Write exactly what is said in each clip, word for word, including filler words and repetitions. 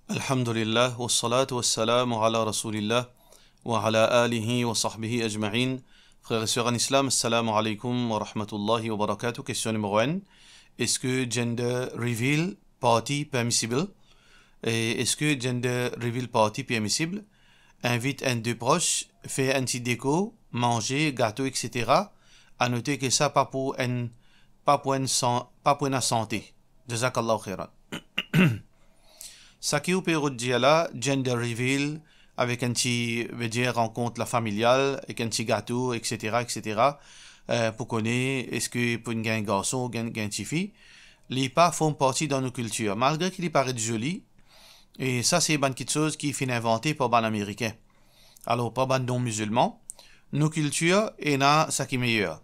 Alhamdulillah, wassalatu wassalamu ala Rasoulillah, wa ala alihi wa sahbihi ajma'in. Frer e ser an Islam, assalamu alaykoum wa rahmatullahi wa barakatuh. Kestion nimero enn, eski gender reveal party permisible? E eski gender reveal party permisible? Invit enn de pros, fer enn ti dekor, manze, gato, et cetera. Anote ki sa pa pou enn, pa pou enn san-, pa pou ena sante. Jazakallahu khairan. Seki ou pe rod dir la, gender reveal, avek enn ti, vedir rankont lafamilial, ek enn ti gato, et cetera, et cetera, eh, pou kone eski pou gagn garson, gagn, gagn tifi, li pa form parti dan nou kiltir, malgre ki li paret zoli, e sa se bann kiksoz ki finn invante par bann Amerikin. Alor, par bann non-mizilman, nou kiltir ena seki meyer.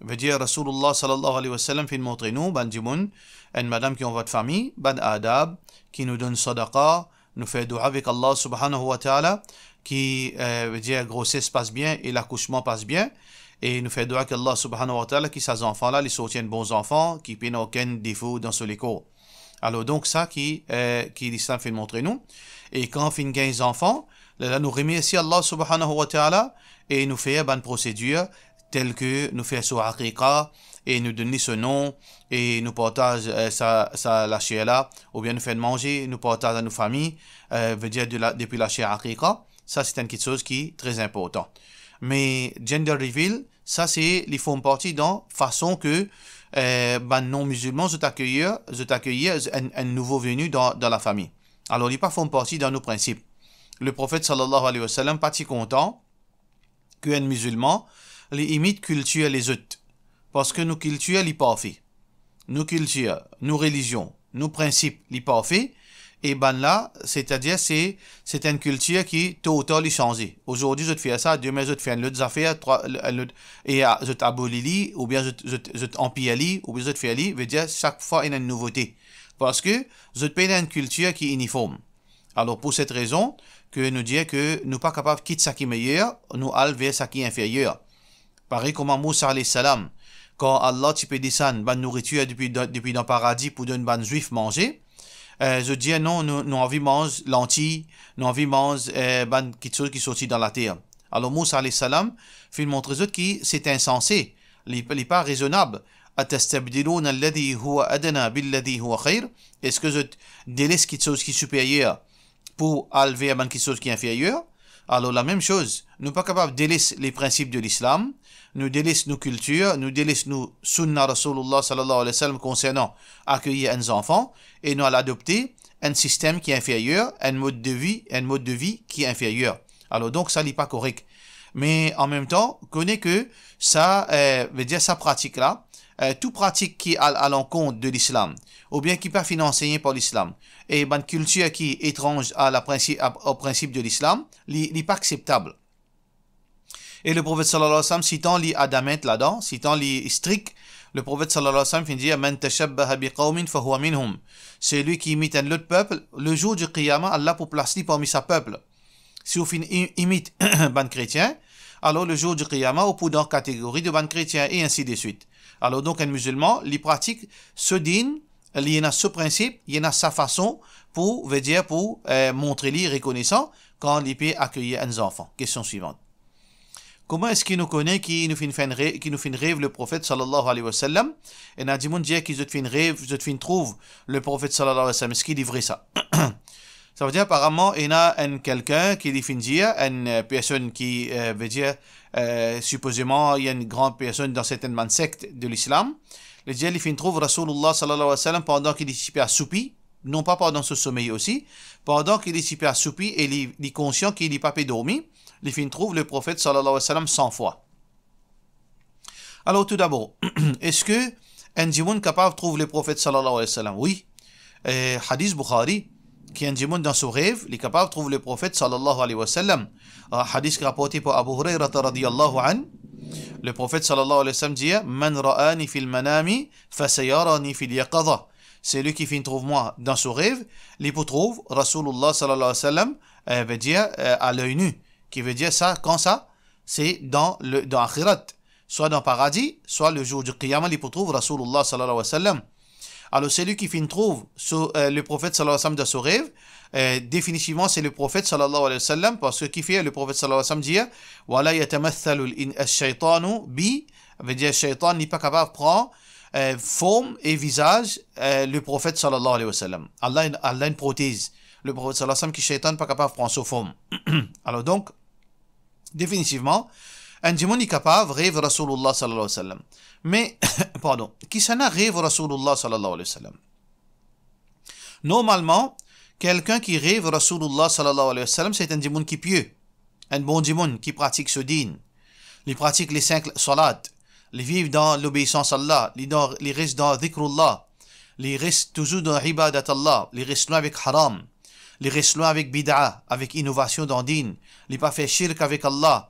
Vedir, Rasoulillah sallallahu alayhi wa sallam finn montre nou, bann dimoun, enn madam ki anvat fami, bann adab, ki nou donn sadaqa, nou fer doua avek Allah subhanahu wa ta'ala, ki, eh, vedir, groses pas bien e lakousman pas bien, e nou fer doua avek Allah subhanahu wa ta'ala ki sa zanfan la, li sorti enn bon zanfan, ki pena okenn defo dan so lekor. Alor, donk, sa ki, eh, ki Lislam finn montre nou. E kan finn gagn zanfan, lerla nou remersie Allah subhanahu wa ta'ala e nou fer bann prosedir tel ki nou fer so aqiqa e nou donn li so nom e nou partaz, eh, sa, sa laser la, oubien nou fer manze, nou partaz a nou fami, eh, vedir de la, depi laser aqiqa. Sa se enn kiksoz ki tre inportan. Me gender reveal, sa se, li form parti dan fason ki, eh, bann non-mizilman zot akeyir, zot akeyir enn, enn nouvo veni dan, dan lafami. Alor, li pa form parti dan nou prinsip. Leprofet sallallahu alayhi wa sallam pa ti kontan ki enn mizilman, li imit kiltir lezot. Parski nou kiltir, li parfe. Nou kiltir, nou relizion, nou prinsip, li parfe, e bann la, setadir se, se enn kiltir ki to ou tar li sanze. Azordi zot fer sa, demin zot fer enn lot zafer, trwa, enn lot, e a, zot aboli li, oubien zot, zot, zot anpir li, oubien zot fer li, vedir sak fwa ena enn nouvote. Parski zot pena enn kiltir ki iniform. Alor, pou set rezon, ki nou dir ki nou pa kapav kit seki meyer, nou al ver seki inferyer. Parey kouma Mousa alayhi salam, kan Allah ti pe desann bann nouritir depi dan, depi dan paradi pou donn bann Zwif manze, eh, zot dir, "Non, nou, nou anvi manz lanti, nou anvi manz, eh, bann kiksoz ki sorti dan later." Alor, Mousa alayhi salam finn montre zot ki se insanse, li, li pa rezonab. "Atastabdiluna alladhi huwa adna billadhi huwa khayr?" Eski zot deles kiksoz ki siperyer pou al ver bann kiksoz ki inferyer? Alor, lamem soz, nou pa kapav deles le prinsip de Lislam, nou deles nou kiltir, nou deles nou sunna Rasoulillah sallallahu alayhi wa sallam konsernan akeyir enn zanfan, e nou al adopte enn sistem ki inferyer, enn mod de vi, enn mod de vi ki inferyer. Alor, donk, sa, li pa korek. Me, anmemtan, kone ki sa, eh, vedir sa pratik la, eh, tou pratik ki al, al ankont de Lislam, oubien ki pa finn ansegne par Lislam, e bann kiltir ki etranz a la prinsi-, a, o prinsip de Lislam, li, li pa akseptab. E Leprofet sallallahu alayhi wa sallam, sitan li adamant ladan, sitan li strik, Leprofet sallallahu alayhi wa sallam finn dir, "Man tashabbaha biqawmin fahuwa minhum." Selwi ki imit enn lot pep, le zour di Qiyama, Allah pou plas li parmi sa pep. Si ou finn i-, imit bann kretien, alor le zour di Qiyama, ou pou dan kategori de bann kretien, e ainsi de suite. Alor, donk, enn mizilman, li pratik so din, li ena so prinsip, li ena sa fason pou, vedir pou, eh, montre li rekonesan kan li pe akeyir enn zanfan. Kestion swivant. Kouma eski nou kone ki nou finn fer enn re-, ki nou finn rev Leprofet sallallahu alayhi wa sallam? Ena dimoun dir ki zot finn rev, zot finn trouv Leprofet sallallahu alayhi wa sallam. Eski li vre sa? Savedir, aparaman, ena enn kelkenn ki li finn dir, enn, eh, personn ki, eh, vedir, eh, sipozeman, li enn gran personn dan sertenn bann sekt de Lislam. Li dir, li finn trouv Rasoulillah sallallahu alayhi wa sallam pandan ki li ti pe asoupi, non pa pandan so somey osi, pandan ki li ti pe asoupi e li, li konsian ki li pa pe dormi, li finn trouv Leprofet sallallahu alayhi wa sallam san fwa. Alor, toudabor, eski enn dimoun kapav trouv Leprofet sallallahu alayhi wa sallam? Wi. Eh, hadis Bukhari, ki enn dimoun dan so rev, li kapav trouv Leprofet sallallahu alayhi wa sallam. Ah, hadis ki raporte par Abu Hurayrata radiyallahu anhu. Leprofet sallallahu alayhi wa sallam dir, "Man ra'ani fil manami fasayarani fil yaqaza." Selwi ki finn trouv mwa dan so rev, li pou trouv Rasoulillah sallallahu alayhi wa sallam, eh, vedir, eh, a loy ni. Ki vedir sa, kan sa? Se dan le, dan akhirat, swa dan paradi, swa le zour di Qiyama, li pou trouv Rasoulillah sallallahu alayhi wa sallam. Alor, selwi ki finn trouv so, eh, Leprofet sallallahu alayhi wa sallam dan so rev, eh, definitivman se Leprofet sallallahu alayhi wa sallam, parski ki fer Leprofet sallallahu alayhi wa sallam dir, "Wa la yatamathalu al-in-, ash-shaytanu bi", vedir shaytan li pa kapav pran, eh, form e vizaz, eh, Leprofet sallallahu alayhi wa sallam. Allah, Allah inn protez Leprofet sallallahu alayhi wa sallam ki shaytan pa kapav pran so form. Alor donk, definitivman, enn dimoun li kapav rev Rasoulullah sallallahu alayhi wa sallam. Me, pardon, kisannla rev Rasoulullah sallallahu alayhi wa sallam? Normalman, kelkenn ki rev Rasoulullah sallallahu alayhi wa sallam, se enn dimoun ki pie, enn bon dimoun ki pratik so din. Li pratik le sink salat, li viv dan lobeisans Allah, li dan, li res dan zikrullah, li res touzour dan ibadat Allah, li res lwin avek haram, li res lwin avek bid'a, avek inovasion dan din, li pa fer shirk avek Allah,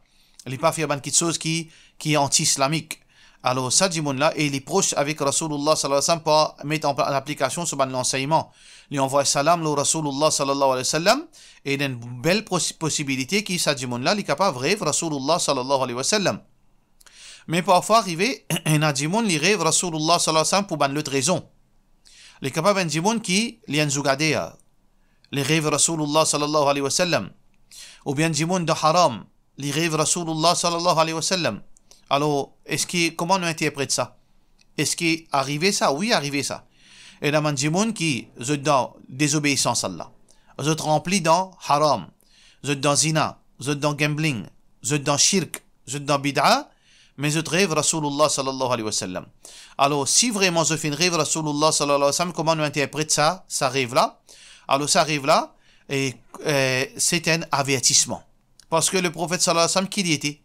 li pa fer bann kiksoz ki, ki anti-islamik. Alor, sa dimoun la, e li pros avek Rasoulullah sallallahu alayhi wa sallam, pa met an, an aplikasion so bann lansegnman. Li anvway salam lor Rasoulullah sallallahu alayhi wa sallam, e ena enn bel pos-, posibilite ki sa dimoun la, li kapav rev Rasoulullah sallallahu alayhi wa sallam. Me parfwa arive, ena dimoun li rev Rasoulullah sallallahu alayhi wa sallam pou bann lot rezon. Li kapav enn dimoun ki, li enn zougader, li rev Rasoulullah sallallahu alayhi wa sallam. Oubien enn dimoun dan haram, li rev Rasoulullah sallallahu alayhi wa sallam. Alor, eski, kouma nou interpret sa? Eski arive sa? Wi, arive sa. Ena bann dimoun ki, zot dan dezobeisans Allah, zot ranpli dan haram, zot dan zina, zot dan gambling, zot dan shirk, zot dan bid'a, me zot rev Rasoulullah sallallahu alayhi wa sallam. Alor, si vreman zot finn rev Rasoulullah sallallahu alayhi wa sallam, kouma nou interpret sa, sa rev la? Alor, sa rev la, e, e, se enn avertisman. Parski Leprofet sallallahu alayhi wa sallam, ki li ete?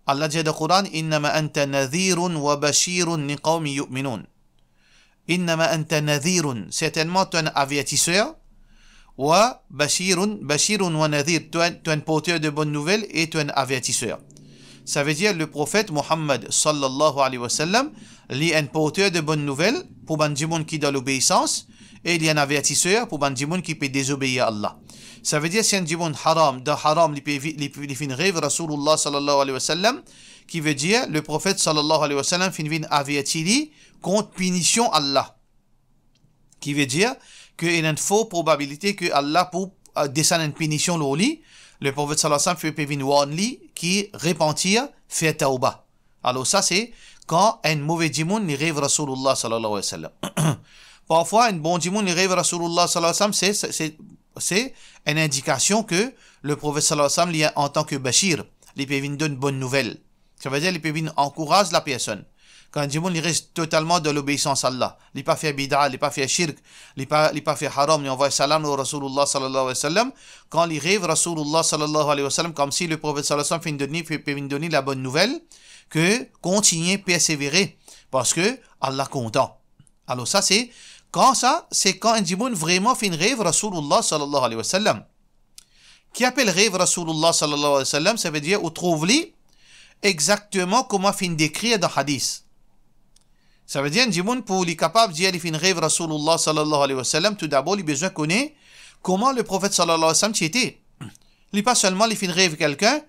Allah dir dan Koran, "Innama anta nadhirun wa bashirun liqawmin yu'minun." "Innama anta nadhirun", sertennman to enn avertiser, "wa bashirun, bashirun wa nadhir", to enn, to enn porter de bonn nouvel e to enn avertiser. Savedir Leprofet Muhammad sallallahu alayhi wa sallam, li enn porter de bonn nouvel pou bann dimoun ki dan lobeisans, e li enn avertiser pou bann dimoun ki pe dezobeir Allah. Savedir si enn dimoun haram, dan haram, li pe vi-, li, li finn rev Rasoulullah sallallahu alayhi wa sallam, ki vedir Leprofet sallallahu alayhi wa sallam finn vinn averti li kont pinision Allah. Ki vedir ki ena enn for probabilite ki Allah pou, eh, desann enn pinision lor li. Leprofet sallallahu alayhi wa sallam pe, pe vinn warn li ki repantir, fer tawba. Alor sa se kan enn move dimoun li rev Rasoulullah sallallahu alayhi wa sallam. Parfwa enn bon dimoun li rev Rasoulullah sallallahu alayhi wa sallam, se, se, se, se enn indikasion ki Leprofet sallallahu alayhi wa sallam, li antan ki bashir, li pe vinn donn bonn nouvel. Savedir li pe vinn ankouraz lapersonn. Kan enn dimoun li res totalman dan lobeisans Allah, li pa fer bid'a, li pa fer shirk, li pa, li pa fer haram, li anvway salam lor Rasoulullah sallallahu alayhi wa sallam, kan li rev Rasoulullah sallallahu alayhi wa sallam, koumsi Leprofet sallallahu alayhi wa sallam finn donn li, pe, pe vinn donn li labonn nouvel ki kontigne persevere, parski Allah kontan. Alor sa se, kan sa, se kan enn dimoun vreman finn rev Rasoulullah sallallahu alayhi wa sallam. Ki apel rev Rasoulullah sallallahu alayhi wa sallam, savedir ou trouv li exakteman kouma finn dekrir dan hadis. Savedir enn dimoun pou li kapav dir li finn rev Rasoulullah sallallahu alayhi wa sallam, toudabor li bizin kone kouma Leprofet sallallahu alayhi wa sallam ti ete. Li pa selman li finn rev kelkenn,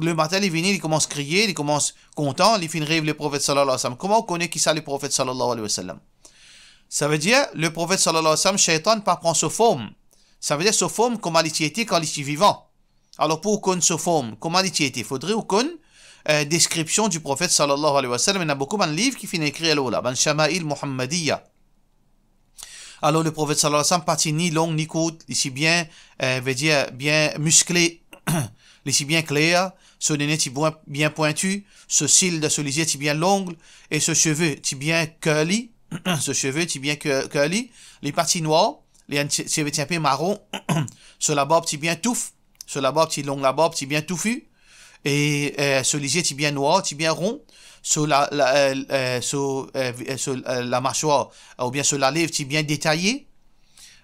lematin li vini, li koumans kriye, li koumans kontan, li finn rev Leprofet sallallahu alayhi wa sallam. Kouma ou kone kisa Leprofet sallallahu alayhi wa sallam? Savedir, Leprofet sallallahu alayhi wa sallam, shaytan pa pran so form. Savedir so form kouma li ti ete kan li ti vivan. Alor pou ou konn so form, kouma li ti ete, fodre ou konn, eh, deskripsion di Profet sallallahu alayhi wa sallam. Ena boukou bann liv ki finn ekrir lor la, bann Shama'il Muhammadiya. Alor Leprofet sallallahu alayhi wa sallam pa ti ni long ni kourt, li ti bien, eh, vedir bien miskle, li ti bien kler, so nene ti bien, bien pwinti, so sil dan so lizie ti bien long, e so seve ti bien curly, so seve ti bien cur-, curly, li pa ti nwar, li enn ti, seve ti inpe maron, so labarb ti bien touf, so labarb ti long, labarb ti bien toufi, e, eh, so lizie ti bien nwar, ti bien ron, so la, la, eh, eh, so, eh, vi-, eh, so, eh, lamaswar, eh, oubien so lalev ti bien detaye.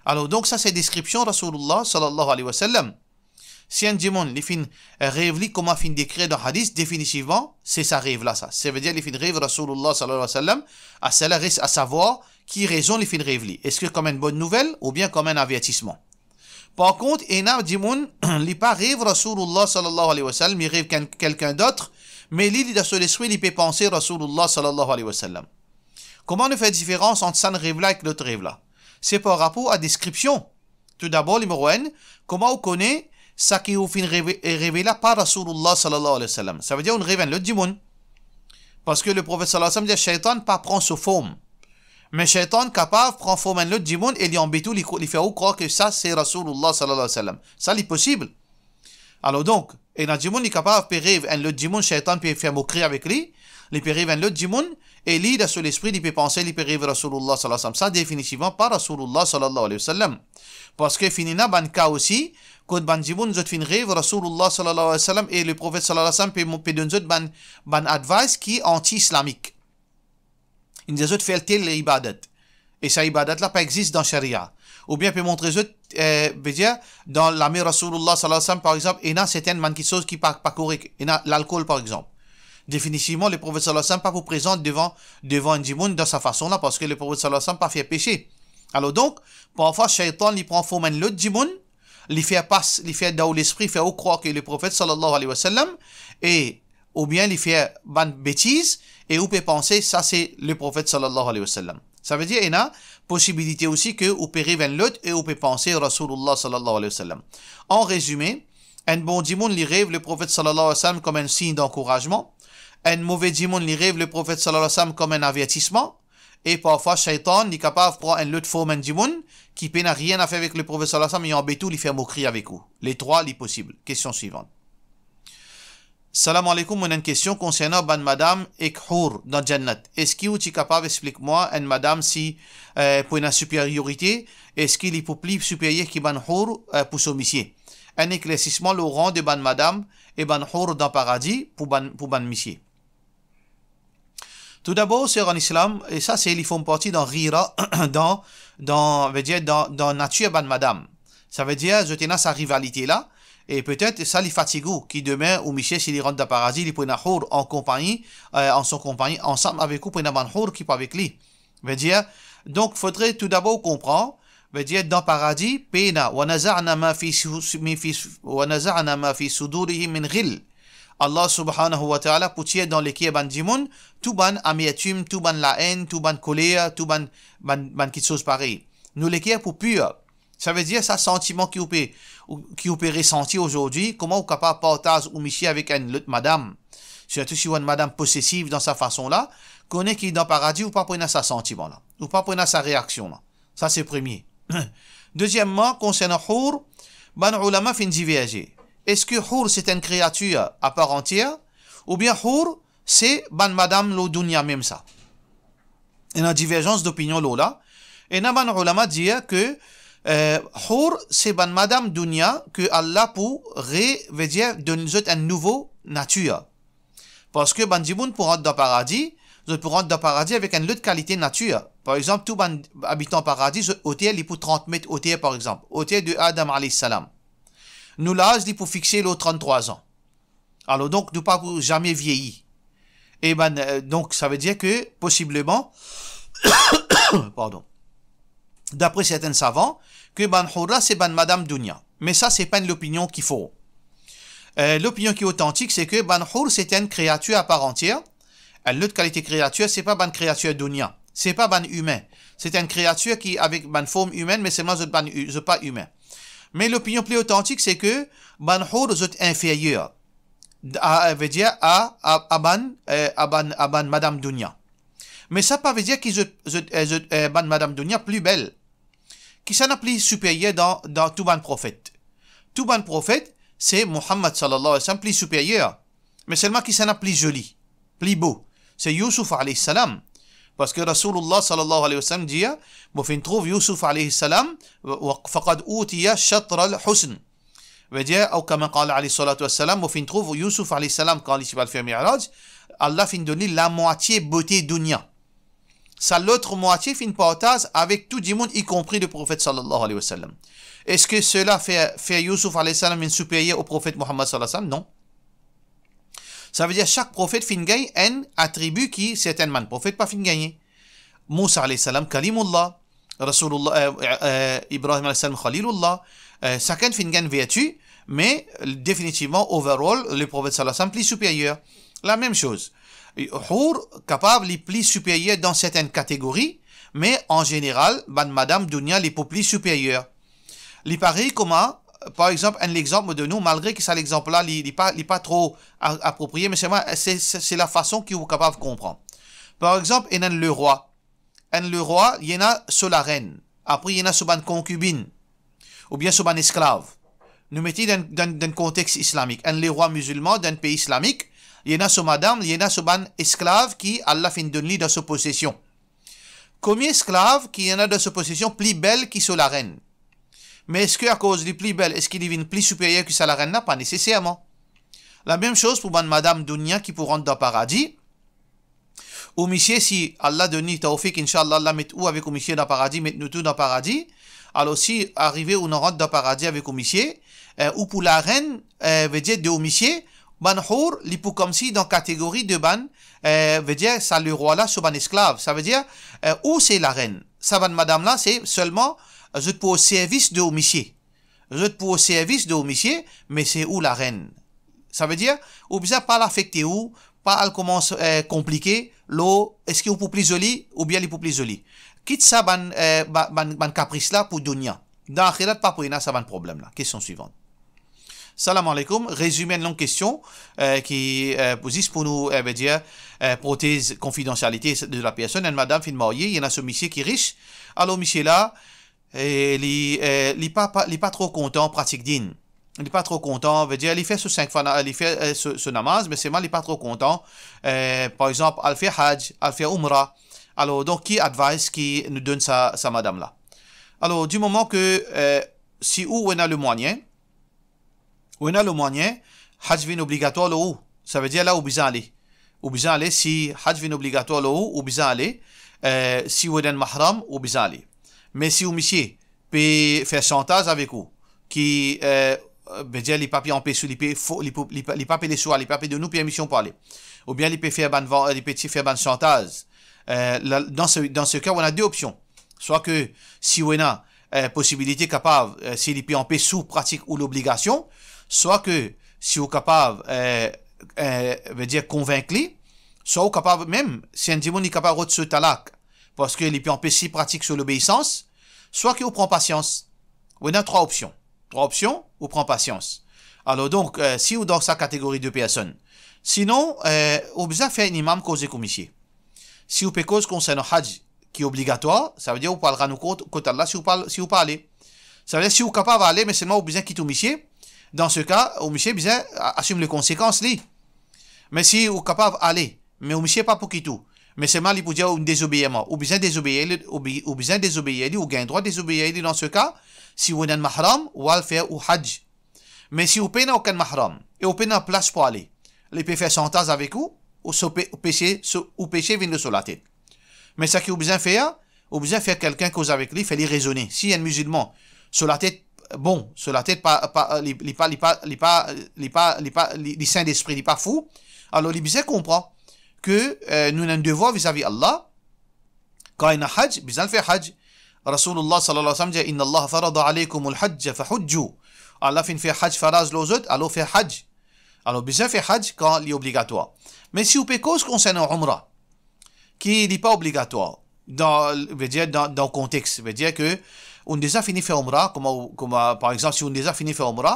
Alor, donk, sa se deskripsion Rasoulillah sallallahu alayhi wa sallam. Si enn dimoun, li finn, eh, rev li kouma finn dekrir dan hadis, definitivman, se sa rev la sa. Savedir, li finn rev Rasoulillah sallallahu alayhi wa sallam, asala res a savwar ki rezon li finn rev li. Eski kouma enn bonn nouvel oubien kouma enn avertisman? Par kont, ena dimoun, li pa rev Rasoulillah sallallahu alayhi wa sallam, li rev kel-, kelkenn dot, me li, li dan so lespri, li pe panse Rasoulillah sallallahu alayhi wa sallam. Kouma nou fer diferans ant sa rev la ek lot rev la? Se par rapor a deskripsion. Toudabor, nimero enn, kouma ou kone sa ki ou finn reve, reve la pa Rasoulullah sallallahu alayhi wa sallam? Savedir ou rev enn lot dimoun. Parski Leprofet sallallahu alayhi wa sallam dir, shaytan pa pran so form. Me shaytan kapav pran form enn lot dimoun e li anbet ou, li, li fer ou krwar ki sa se Rasoulullah sallallahu alayhi wa sallam. Sa li posib. Alor donk, ena dimoun li kapav pe rev enn lot dimoun, shaytan pe fer mokri avek li, li pe rev enn lot dimoun, e li, dan so lespri, li pe panse li pe rev Rasoulullah sallallahu alayhi wa sallam. Sa definitivman pa Rasoulullah sallallahu alayhi wa sallam. Parski finn ena bann ka osi, kot bann dimoun zot finn rev Rasoulullah sallallahu alayhi wa sallam, e Leprofet sallallahu alayhi wa sallam pe mo-, pe donn zot bann, bann advice ki anti-islamik. Li dir zot fer tel ibadat. E sa ibadat la pa exist dan sharia. Oubien pe montre zot, eh, vedir, dan lame Rasoulullah sallallahu alayhi wa sallam, par exanp, ena sertin bann kiksoz ki pa, pa korek. Ena lalkol, par exanp. Definitivman, Leprofet sallallahu alayhi wa sallam pa pou prezant devan, devan enn dimoun dan sa fason la, parski Leprofet sallallahu alayhi wa sallam pa fer pese. Alor donk, parfwa shaytan li pran form enn lot dimoun, li fer pas, li fer dan ou lespri, fer ou krwar ki Leprofet sallallahu alayhi wa sallam, e oubien li fer bann betiz, e ou pe panse sa se Leprofet sallallahu alayhi wa sallam. Savedir ena posibilite osi ki ou pe rev enn lot e ou pe panse Rasoulullah sallallahu alayhi wa sallam. An rezime, enn bon dimoun li rev Leprofet sallallahu alayhi wa sallam kom enn sign dankourazman, enn move dimoun li rev Leprofet sallallahu alayhi wa sallam kom enn avertisman, e parfwa shaytan li kapav pran enn lot form enn dimoun ki pena nanye a fer avek Leprofet sallallahu alayhi wa sallam, li anbet ou, li fer mokri avek ou. Le trwa li posib. Kestion swivan. Salam aleykoum, mo ena enn kestion konsernan bann madam ek hour dan Jannat. Eski ou ti kapav explik mwa enn madam si, eh, pou ena superiorite, eski li pou pli superyer ki bann hour, eh, pou so misie? Enn eklersisman lor ran de bann madam e bann hour dan paradi pou bann, pou bann misie. Toudabor, ser an islam, e sa se li form parti dan ghira, dan, dan, vedir dan, dan natir bann madam. Savedir, zot ena sa rivalite la, e petet sa li fatig ou, ki demin ou misie, si li rant dan paradi, li pou ena hour an konpagni, eh, an so konpagni, ansam avek ou pou ena bann hour ki pou avek li. Vedir, donk, fodre toudabor ou konpran, vedir, dan paradi, pena, wa naza'na ma fi su-, mi fi, wa naza'na ma fi sudurihim min ghil. Allah subhanahu wa ta'ala pou tir dan leker bann dimoun tou bann amertim, tou bann laenn, tou bann koler, tou bann, bann, bann kiksoz parey. Nou leker pou pir. Savedir sa santiman ki ou pe, ou, ki ou pe resanti azordi, kouma ou kapav partaz ou misie avek enn lot madam, sirtou si ou enn madam posesiv dan sa fason la, kone ki dan paradi ou pa pou ena sa santiman la, ou pa pou ena sa reaksion la. Sa se premie. Dezieman, konsernan hour, bann oulama finn diverze. Eski hour se enn kreatir a par antier, oubien hour se bann madam lor dounia mem sa? Ena diverzans dopinion lor la. Ena bann oulama dir ki, eh, hour se bann madam dounia ki Allah pou re-, vedir donn zot enn nouvo natir. Parski bann dimoun pou rant dan paradi, zot pou rant dan paradi avek enn lot kalite natir. Par exanp, tou bann abitan paradi, zot oter li pou trant met oter, par exanp, oter de Adam alayhi salam. Nou laz li pou fixe lor trant-trwa an. Alor donk, nou pa pou zame vieyi. E bann, eh, donk, savedir ki, posibleman, pardon, dapre sertin savan, ki bann hour la se bann madam dounia. Me sa, se pa enn lopinion ki for. Eh, lopinion ki otantik, se ki bann hour se enn kreatir a par antier. Enn lot kalite kreatir, se pa bann kreatir dounia. Se pa bann imin. Se enn kreatir ki avek bann form imin, me selman zot bann i-, zot pa imin. Me lopinion pli otantik, se ki bann hour zot inferyer. A, vedir a, a, a bann, eh, a bann, a bann madam dounia. Me sa pa vedir ki zot, zot, eh, zot, eh, bann madam dounia pli bel. Kisannla pli siperyer dan, dan tou bann profet? Tou bann profet, se Muhammad sallallahu alayhi wa sallam pli siperyer. Me selman kisannla pli zoli, pli bo? Se Youssouf alayhi salam. Parski Rasoulullah sallallahu alayhi wa sallam dir, mo finn trouv Youssouf alayhi salam, wa, wa, faqad utiya shatral husn. Vedir, aw kama qala alayhi salatu wassalam, mo finn trouv Youssouf alayhi salam, kan li ti pe al fer Mi'raj, Allah finn donn li lamwatie bote dounia. Sa lot mwatie finn partaz avek tou dimoun, y compris le profet sallallahu alayhi wa sallam. Eski sela fer, fer Youssouf alayhi salam vinn siperyer o profet Muhammad sallallahu alayhi wa sallam? Non. Savedir sak profet finn gagn enn atribi ki sertin bann profet pa finn gagne. Moussa alayhi salam Kalimullah, Rasoulullah, eh, eh, eh, Ibrahim alayhi salam Khalilullah, eh, sakenn finn gagn verti, me definitivman, overall, le profet sallallahu alayhi wa sallam pli siperyer. Lamem soz. Hour kapav li pli siperyer dan sertenn kategori, me an zeneral, bann madam dounia li pou pli siperyer. Li parey kouma, par exanp, enn lexanp mo donn ou, malgre ki sa lexanp la, li, li pa, li pa tro a-, apropriye, me selman, se, se, se lafason ki ou kapav konpran. Par exanp, ena enn lerwa. Enn lerwa, li ena so larenn. Apre, li ena so bann konkibinn, oubien so bann esklav. Nou mete dan, dan, dan kontex islamik. Enn lerwa mizilman dan pei islamik, li ena so madam, li ena so bann esklav ki Allah finn donn li dan so posesion. Komie esklav ki ena dan so posesion pli bel ki so larenn? Me eski akoz li pli bel, eski li vinn pli siperyer ki sa larenn la? Pa neseserman. Lamem soz pou bann madam dounia ki pou rant dan paradi. Ou misie, si Allah donn li tawfik, inshallah, Allah met ou avek ou misie dan paradi, met nou tou dan paradi. Alor, si arive ou inn rant dan paradi avek ou misie, eh, ou pou larenn, eh, vedir de ou misie, bann hour, li pou komsi dan kategori de bann, eh, vedir sa lerwa la, so bann esklav. Savedir, eh, ou se larenn. Sa bann madam la, se selman, eh, zot pou o servis de ou misie. Zot pou o servis de ou misie, me se ou larenn. Savedir, ou bizin pa al afekte ou, pa al koumans, eh, konplike, lor, eski ou pou pli zoli, oubien li pou pli zoli. Kit sa bann, eh, ba-, bann, bann kapris la pou dounia. Dan axirat, pa pou ena sa bann problem la. Kestion swivan. Salam aleykoum. Rezime enn long kestion, eh, ki, eh, pou, zis pou nou, eh, vedir, eh, protez konfidansialite de la personn. Enn madam finn marye, li ena so misie ki ris. Alor, misie la, e li, eh, li pa, pa, li pa tro kontan pratik din. Li pa tro kontan, vedir, li fer so sink fwa na-, li fer, eh, so, so namaz, me selman li pa tro kontan, eh, par exanp, al fer haj, al fer oumra. Alor, donk, ki advice ki nou donn sa, sa madam la? Alor, di moman ke, eh, si ou, ou ena lemwayin, ou ena lemwayin, haj vinn obligatwar lor ou. Savedir la ou bizin ale. Ou bizin ale, si haj vinn obligatwar lor ou, ou bizin ale. Eh, si ou ena enn mahram, ou bizin ale. Me si ou misie pe fer shantaz avek ou, ki, eh, vedir li pa pe anpes ou, li pe fo-, li pou, li pa, li pa pe les ou ale, li pa pe donn ou permision pou ale. Oubien li pe fer bann van-, li pe ti fer bann shantaz. Eh, la, dan se, dan se ka, ou ena de opsion. Swa ke si ou ena, eh, posibilite kapav, eh, si li pe anpes ou pratik ou lobligasion, swa ke si ou kapav, eh, eh, vedir konvink li, swa ou kapav mem, si enn dimoun li kapav rod so talak, parski li pe anpes li pratik so lobeisans, swa ke ou pran pasians. Ou ena trwa opsion. Trwa opsion, ou pran pasians. Alor donk, eh, si ou dan sa kategori de personn. Sinon, eh, ou bizin fer enn imam koz ek ou misie. Si ou pe koz konsernan haj ki obligatwar, savedir ou pou al rann ou kont kot Allah si ou pa, si ou pa ale. Savedir si ou kapav ale, me selman ou bizin kit ou misie, dan se ka, ou misie bizin a-, asim lekonsekans li. Me si ou kapav ale, me ou misie pa pou kit ou, me selman li pou dir ou dezobeir mwa, ou bizin dezobeir li, ou bi-, ou bizin dezobeir li, ou gagn drwa dezobeir li dan se ka, si ou ena enn mahram, ou al fer ou haj. Me si ou pena okenn mahram e ou pena plas pou ale, li pe fer shantaz avek ou, ou so pe-, ou pese, so, ou pese vinn lor so latet. Me seki ou bizin fer, ou bizin fer kikenn koz avek li, fer li rezone. Si enn mizilman, so latet bon, so latet pa, pa, li, li pa, li pa, li pa, li pa, li pa, li, li sin lespri, li pa fou, alor li bizin konpran ke, eh, nou ena enn devwar vizavi Allah, kan ena haj, bizin al fer haj. Rasoulillah sallallahu alayhi wa sallam dir, "Inna Allah farada alaykumul hajja fahujju." Allah finn fer haj faraz lor zot, alor fer haj. Alor bizin fer haj kan li obligatwar. Me si ou pe koz konsernan oumra, ki li pa obligatwar, dan, vedir dan, dan kontex, vedir ke ou deza fini fer oumra, kouma, kouma, par exanp, si ou deza fini fer oumra,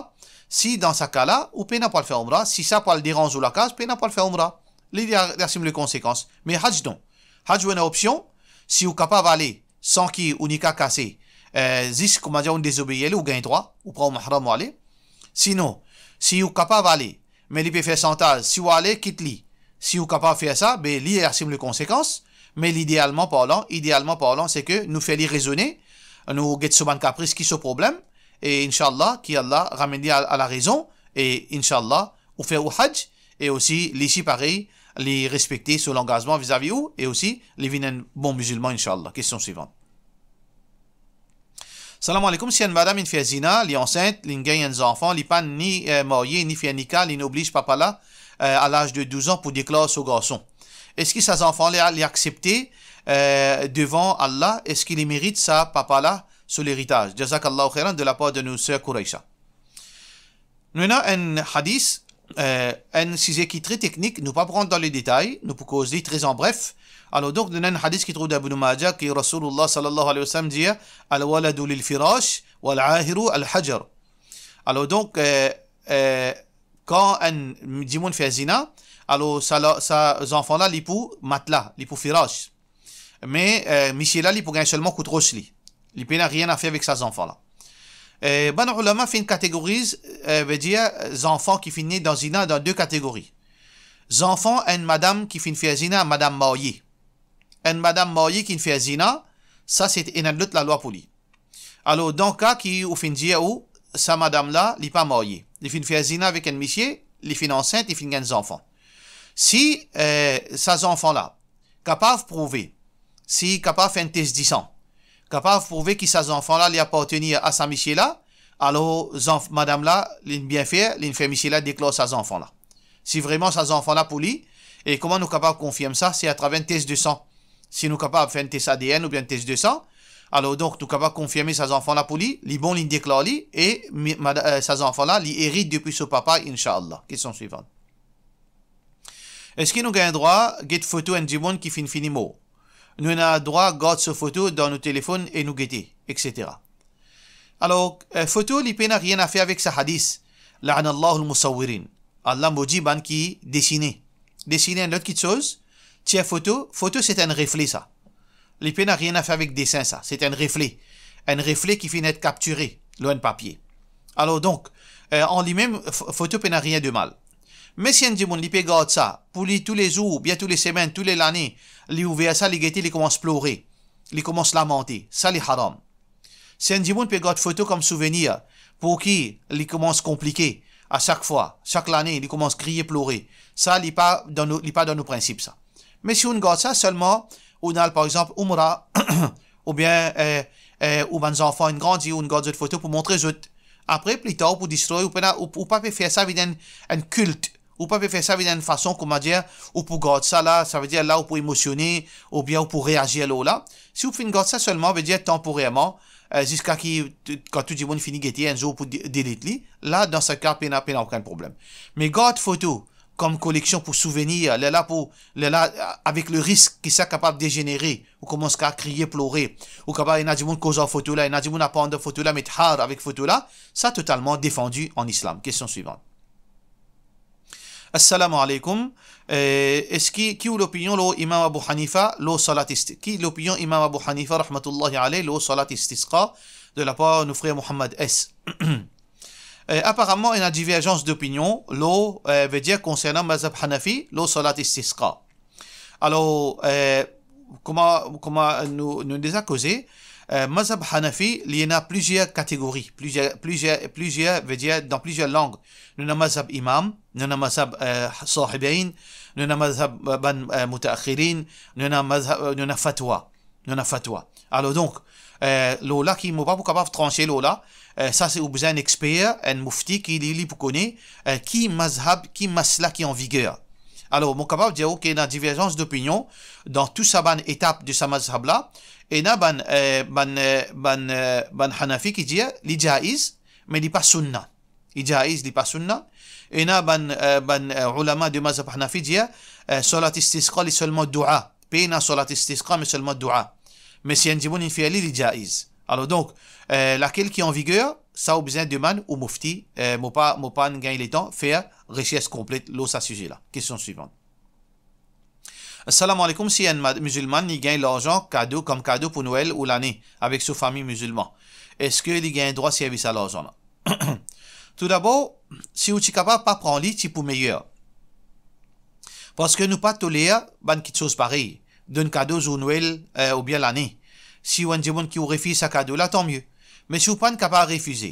si dan sa ka la, ou pena pou al fer oumra, si sa pou al deranz ou lakaz, pena pou al fer oumra. Li, li a-, li asim lekonsekans. Me haj non. Haj ou ena opsion, si ou kapav ale san ki ou nika kase, eh, zis, koumadir, ou dezobeir li, ou gagn drwa, ou pran ou mahram ou ale. Sinon, si ou kapav ale, me li pe fer shantaz, si ou ale, kit li. Si ou kapav fer sa, be li asim lekonsekans, me lidealman parlan, idealman parlan, se ke nou fer li rezone, nou get so bann kapris, ki so problem, e inshallah, ki Allah ramenn li a, a larezon, e inshallah, ou fer ou haj, e osi, li si parey, li respekte so langazman vizavi ou, e osi, li vinn enn bon mizilman, inshallah. Kestion swivan. Salam aleykoum, si enn madam inn fer zina, li ansint, li gagn enn zanfan, li pa ni, eh, marye, ni fer nika, li obliz papa la, eh, a laz de douz an pou deklar so garson. Eski sa zanfan la, li aksepte, eh, devan Allah, eski li merit sa papa la so leritaz? Jazakallahu khairan, de lapar de nou ser Koureisha. Nou ena enn hadis, Eh, enn size ki tre teknik, nou pa pou rant dan le detay, nou pou koz li tre an bref. Alor donk, nou ena enn hadis ki trouv dan Ibn Majah, ki Rasoulullah sallallahu alayhi wa sallam dir, "Al-waladu lil-firash, wal-ahiru al-hajar." Alor donk, eh, eh, kan enn dimoun fer zina, alor sa la, sa zanfan la, li pou matla, li pou firash. Me, eh, misie la, li pou gagn selman kout ros li. Li pena nanye a fer avek sa zanfan la. Eh, bann oulama finn kategoriz, eh, vedir, zanfan ki finn ne dan zina dan de kategori. Zanfan enn madam ki finn fer zina, madam marye. Enn madam marye ki finn fer zina, sa se ena lot lalwa pou li. Alor, dan ka ki ou finn dir ou, sa madam la, li pa marye. Li finn fer zina avek enn misie, li finn ansint, li finn gagn zanfan. Si, eh, sa zanfan la, kapav prouve, si kapav fer enn tes disan, kapav prouve ki sa zanfan la, li apartenir a sa misie la, alor zanf-, madam la, li bien fer, li fer misie la deklar sa zanfan la. Si vreman sa zanfan la pou li, e kouma nou kapav konfirm sa, se atraver enn tes de san. Si nou kapav fer enn tes A D N oubien enn tes de san, alor donk nou kapav konfirme sa zanfan la pou li, li bon, li deklar li, e mi-, mada-, eh, sa zanfan la, li erit depi so papa, inshallah. Kestion swivan. Eski nou gagn drwa get foto enn dimoun ki finn fini mor? Nou ena drwa gard so foto dan nou telefonn e nou gete, et cetera. Alor, eh, foto, li pena nanye a fer avek sa hadis, "La'anallahu al-musawwirin." Allah modi bann ki desine. Desine enn lot kitsoz, tir foto, foto se enn refle sa. Li pena nanye a fer avek desin sa, se enn refle. Enn refle ki finn et kaptire lor enn papie. Alor donk, eh, an limem, f-, foto pena nanye de mal. Me si enn dimoun, li pe gard sa, pou li toulezour, oubien toulesemenn, toulelanne, li ouver sa, li gete, li koumans plore, li koumans lamante, sa li haram. Si enn dimoun pe gard foto kom souvenir, pou ki li koumans konplike, a sak fwa, sak lane, li koumans kriye, plore, sa li pa dan nou, li pa dan nou prinsip sa. Me si ou'nn gard sa selman, ou'nn al par exanp Oumra, oubien, eh, eh, ou bann zanfan inn grandi, ou'nn gard zot foto pou montre zot. Apre, pli tar, ou pou distroy, ou pena, ou, ou pa pe fer sa vinn enn, enn kilt, ou pa pe fer sa vinn enn fason, koumadir, ou pou gard sa la, savedir la ou pou emosione, oubien ou pou reazir lor la. Si ou finn gard sa selman, vedir tanporerman, eh, ziska ki, t-, kan tou dimoun fini gete, enn zour ou pou de-, delete li, la, dan sa ka, pena, pena okenn problem. Me gard foto kom koleksion pou souvenir, lerla pou, lerla, avek le risk ki sa kapav dezenere, ou koumans ka kriye, plore, ou kapav ena dimoun koz ar foto la, ena dimoun apar dan foto la, met har avek foto la, sa totalman defandi an islam. Kestion swivan. Assalamu alaikum. Eh, eski, ki ou lopinion lor Imam Abu Hanifa lor salat isti-, ki lopinion Imam Abu Hanifa rahmatullahi alayh lor salat istisqa de lapar nou frer Mohammad S? Eh, aparaman, ena diverzans dopinion lor, eh, vedir konsernan mazhab Hanafi lor salat istisqa. Alor, eh, kouma, kouma nou, nou deza koze, eh, mazhab Hanafi, li ena plizier kategori, plizier, plizier, plizier, vedir dan plizier lang. Nou ena mazhab imam, nou ena mazhab, eh, sahibayn, nou ena mazhab, eh, bann, eh, mutaakhirin, nou ena mazhab, eh, nou ena fatwa. Nou ena fatwa. Alor donk, eh, lor la ki mo pa pou kapav transe lor la, eh, sa se ou bizin enn exper, enn mufti ki li, li pou kone, eh, ki mazhab, ki masla ki an viger. Alor, mo kapav dir ou ki ena diverzans dopinion dan tou sa bann etap de sa mazhab la. Ena bann, eh, bann, eh, bann, eh, bann Hanafi ki dir li jaiz, me li pa sunna. Li jaiz, li pa sunna. Ena bann, eh, bann, eh, oulama de mazhab Hanafi dir, eh, salat istisqa, li selman doua. Pena salat istisqa, me selman doua. Me si enn dimoun inn fer li, li jaiz. Alor donk, eh, lakel ki an viger, sa ou bizin demann ou mufti, eh, mo pa, mo pa'nn gagn letan fer resers konplet lor sa size la. Kestion swivan. Assalamu alaikum, si enn mad-, mizilman li gagn larzan kado, kom kado pou Nwel ou lane avek so fami mizilman, eski li gagn drwa servi sa larzan la? Toudabor, si ou ti kapav pa pran li, ti pou meyer. Parski nou pa toler bann kitsoz parey, donn kado zour Nwel, eh, oubien lane. Si ou enn dimoun ki ou refiz sa kado la, tanmie. Me si ou pa'nn kapav refize,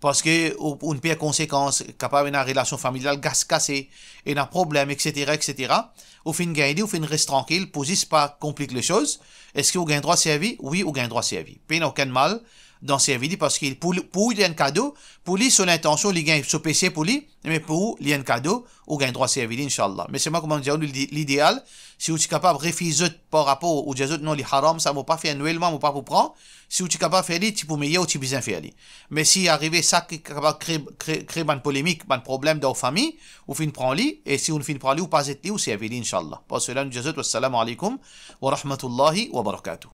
parski ou, ou'nn per konsekans, kapav ena relasion familial gas-, kase, ena problem, et cetera, et cetera. Ou finn gagn li, ou finn res trankil, pou zis pa konplik lesoz. Eski ou gagn drwa servi? Wi, ou gagn drwa servi. Pena okenn mal dan servi li, parski pou, pou li, li enn kado, pou li, so lintansion, li gagn so pese pou li, me pou ou, li enn kado, ou gagn drwa servi li, inshallah. Me selman, kouma mo dir, lide-, lideal, si ou ti kapav refiz zot par rapor, ou dir zot, "Non, li haram, sa mo pa fer, Nwel mwa, mo pa pou pran," si ou ti kapav fer li, ti pou meyer, ou ti bizin fer li. Me si arive sa ki kapav kre, kre, kre bann polemik, bann problem dan ou fami, ou finn pran li, e si ou finn pran li, ou pa zet li, ou servi li, inshallah. Par sela, nou dir zot, wassalamu alaikum wa rahmatullahi wa barakatuh.